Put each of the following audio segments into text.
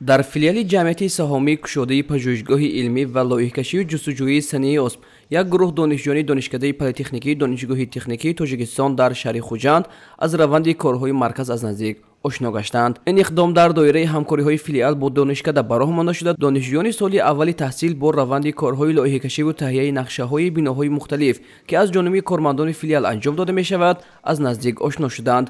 Дар филиали ҷамъияти саҳомии кушодаи пажӯҳишгоҳи илмӣ ва лоиҳакашию ҷустуҷӯии санъии ОСП як гурӯҳ донишҷӯёни Донишкадаи политехникии Донишгоҳи техникии Тоҷикистон дар шаҳри Хуҷанд аз раванди корҳои марказ аз наздик ошно гаштанд. Ин иқдом дар доираи ҳамкориҳои филиал бо донишкада ба роҳ монда шуда, донишҷӯёни соли аввали таҳсил бо раванди корҳои лоиҳакашиву таҳияи нақшаҳои биноҳои мухталиф, ки аз ҷониби кормандони филиал анҷом дода мешавад, аз наздик ошно шуданд.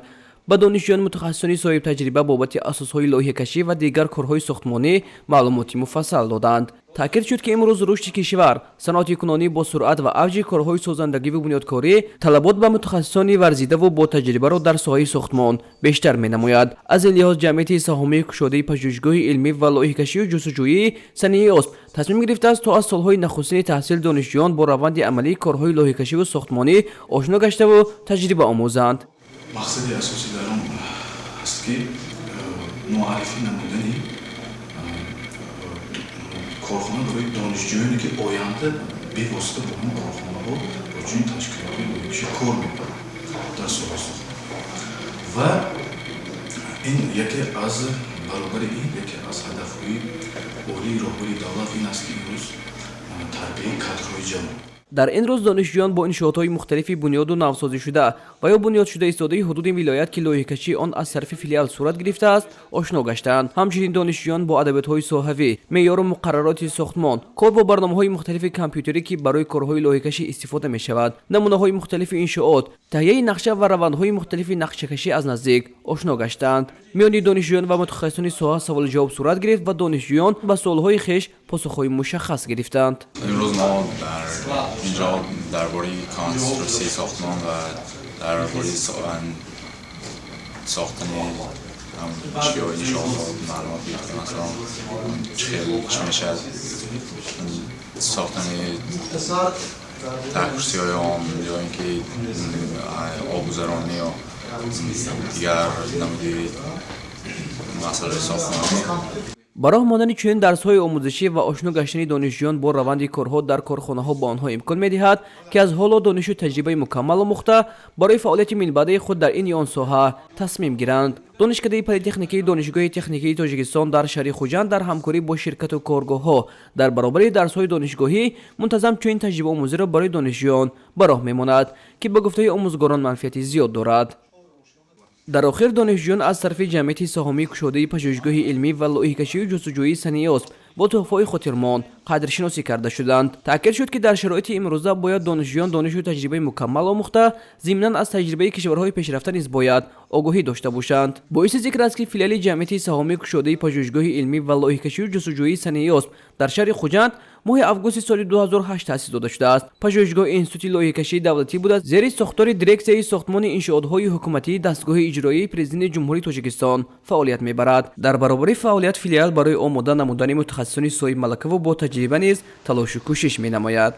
Ба донишҷӯён мутахассисони соҳибтаҷриба бобати асосҳои лоиҳакашӣ ва дигар корҳои сохтмонӣ маълумоти муфассал доданд. Таъкид шуд, ки имрӯз рушди кишвар, саноати кунонӣ бо суръат ва авҷи корҳои созандагиву бунёдкорӣ талабот ба мутахассисони варзидаву ботаҷрибаро дар соҳаи сохтмон бештар менамояд. Аз ин лиҳоз ҷамъияти саҳомии кушодаи пажӯҳишгоҳи илмӣ ва лоиҳакашию ҷустуҷӯии санъии ОСП тасмим гирифтааст, то аз солҳои нахустини таҳсил донишҷӯён бо раванди амалии корҳои лоиҳакашиву сохтмонӣ ошно гаштаву таҷриба омӯзанд. Мақсади асосӣ дар он аст, ки муаррифӣ намудани корхона барои донишҷӯёне, ки оянда бевосита бо ҳамин корхонаҳо, бо чунин ташкилотҳои лоиҳакашӣ кор мекунанд дар соҳаи сохтмон. Ва ин яке аз баробари ин яке аз ҳадафҳои олии роҳбари давлат ин аст, ки имрӯз тарбияи кадрҳои ҷавон. Дар ин рӯз донишҷӯён бо иншоотҳои мухталифи бунёду навсозишуда ва ё бунёдшуда истодаи ҳудуди вилоят, ки лоиҳакашии он аз тарафи филиал сурат гирифтааст, ошно гаштанд. Ҳамчунин донишҷӯён бо адабиётҳои соҳавӣ, меъёру муқаррароти сохтмон, кор бо барномаҳои мухталифи компютерӣ, ки барои корҳои лоиҳакашӣ истифода мешавад, намунаҳои мухталифи иншоот, таҳияи нақша ва равандҳои мухталифи нақшакашӣ аз наздик ошно гаштанд. Миёни донишҷӯён ва мутахассисони соҳа саволу ҷавоб сурат гирифт ва донишҷӯён ба суолҳои хеш посухҳои мушаххас гирифтанд. Имрӯз мо дар инҷо дар бораи конструксияи сохтмон ва дар бораи сохтани чиҳои иншоотҳо маълумот гирифтем. Масалан, чӣ хел чӣ мешавад сохтани таҳкурсиҳои он ё ин ки обгузаронӣ ё дигар намуди масъалаи сохтмонӣ. Ба роҳ мондани чунин дарсҳои омӯзишӣ ва ошно гаштани донишҷӯён бо раванди корҳо дар корхонаҳо ба онҳо имкон медиҳад, ки аз ҳоло донишу таҷрибаи мукаммал омӯхта, барои фаъолияти минбаъдаи худ дар ин ё он соҳа тасмим гиранд. Донишкадаи политехникии Донишгоҳи техникии Тоҷикистон дар шаҳри Хуҷанд дар ҳамкорӣ бо ширкату коргоҳҳо дар баробари дарсҳои донишгоҳӣ мунтазам чунин таҷрибаомӯзиро барои донишҷӯён ба роҳ мемонад, ки ба гуфтаи омӯзгорон манфиати зиёд дорад. Дар охир донишҷӯён аз тарафи ҷамъияти саҳомии кушодаи пажӯҳишгоҳи илмӣ ва лоиҳакашию ҷустуҷӯии санъии ОСП бо туҳфаҳои хотирмон қадршиносӣ карда шуданд. Таъкид шуд, ки дар шароити имрӯза бояд донишҷӯён донишу таҷрибаи мукаммал омӯхта, зимнан аз таҷрибаи кишварҳои пешрафта низ бояд огоҳӣ дошта бошанд. Боиси зикр аст, ки филиали ҷамъияти саҳомии кушодаи пажӯҳишгоҳи илмӣ ва лоиҳакашию ҷустуҷӯии санъии ОСП дар шаҳри Хуҷанд моҳи августи соли 2008 таъсис дода шудааст. Пажӯҳишгоҳ институти лоиҳакашии давлатӣ буда, зери сохтори дирексияи сохтмони иншоотҳои ҳукуматии дастгоҳи иҷроии Президенти Ҷумҳурии Тоҷикистон фаъолият мебарад. Дар баробари фаъолият филиал барои омода намудани мутахассисони соҳибмалакаву бо таҷриба низ талошу кӯшиш менамояд.